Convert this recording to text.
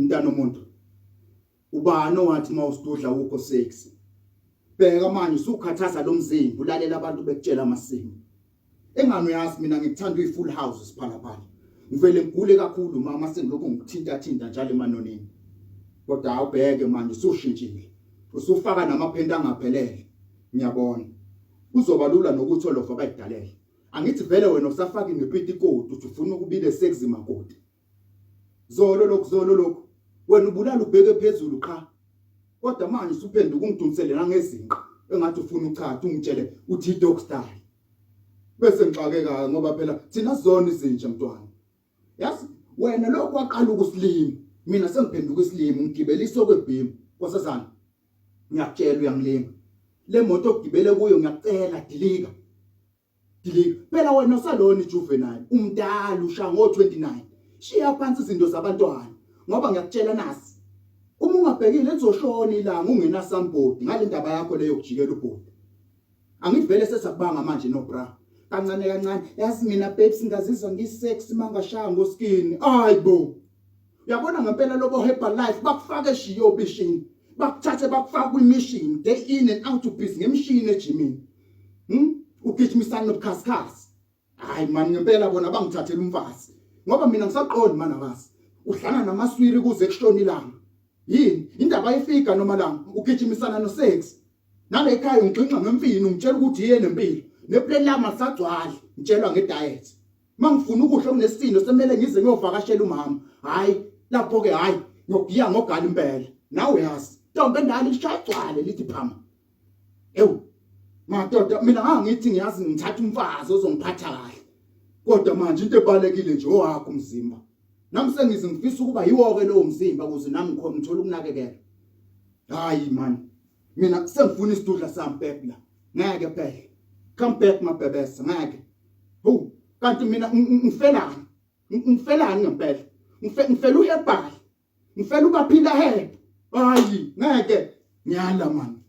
Mntana omuntu. Ubani owathi mawusidudla ukho sexy? Bheka manje usukhathaza lo mzimba ulalela abantu bekutshela amasimu. Engani uyazi mina ngikuthanda uyi full house siphalaphala. Ngivele ngigule kakhulu mama sengilokhu ngikuthinta thinta njalo emanonini. Kodwa awubheke manje usushintshile. Usufaka namaphenti angaphelele. Ngiyabona. Kuzoba lula nokuthi olova bayidalele. Angithi vele wena usafaki nepitikoti uthi ufuna ukubile sexy makoti. Zolo lokhu zolo lokhu. Wena ubulala ubheke phezulu qha. Kodwa manje usuphenduka ungidumisele nangezinqa engathi ufuna uchatha ungitshele uthi dog style. Bese ngixakeka ngoba phela thina sizona izinja mntwana. Yazi wena lokhu waqala ukusilima mina sengiphenduka isilima ngigibela isokwebhimu nkosazana. Ngiyakutshela uyangilinga. Le moto ogibele kuyo ngiyakucela dilika. Dilika. Phela wena usalona ijuvenile, umdala usha ngo-29. Shiya phansi izinto zabantwana ngoba ngiyakutshela nasi. Uma ungabhekile lizoshona ilanga ungena sambodi ngale ndaba yakho leyo kujikela ubhodi. Angithi vele sesakubanga manje no bra. Kancane kancane yazi mina babes ngazizwa ngisexy mangashaya ngoskin. Hayibo. Uyabona ngempela lobo Herbalife bakufaka eshiyo obishini. Bakuthathe bakufaka kwimission day in and out busy ngemishini ejimini. Ugijimisana nobukhasikhasi. Hayi man ngempela bona bangithathela umfazi. Ngoba mina ngisaqondi mana basi. Udlana namaswiri kuze kushona ilanga. Yini? Indaba ifika noma langa ugijimisana no sex. Nale ekhaya ungixinxa ngemfino ungitshela ukuthi iye nempilo. Neplane lami alisagcwali ngitshelwa ngediet. Mangifuna ukudla okunesisindo semele ngize ngiyovakashela umama. Hayi lapho ke hayi ngiyogiya ngogala impela. Nawe uyazi. Ntombi endala lishagcwale lithi phama. Ewu madoda mina ngangithi ngiyazi ngithatha umfazi ozongiphatha kahle. Kodwa manje into ebalekile nje owakho umzimba. Nami sengize ngifisa ukuba yiwo ke lowo mzimba ukuze nami ngikhona ngithola ukunakekelwa. Hayi man. Mina sengifuna isidudla sami back la. Ngeke phela. Come back mabhebesa ngeke. Hu kanti mina ngifelani? Ngifelani ngempela? Ngifela uherbal. Ngifela ubaphila he. Hayi ngeke ngiyala man.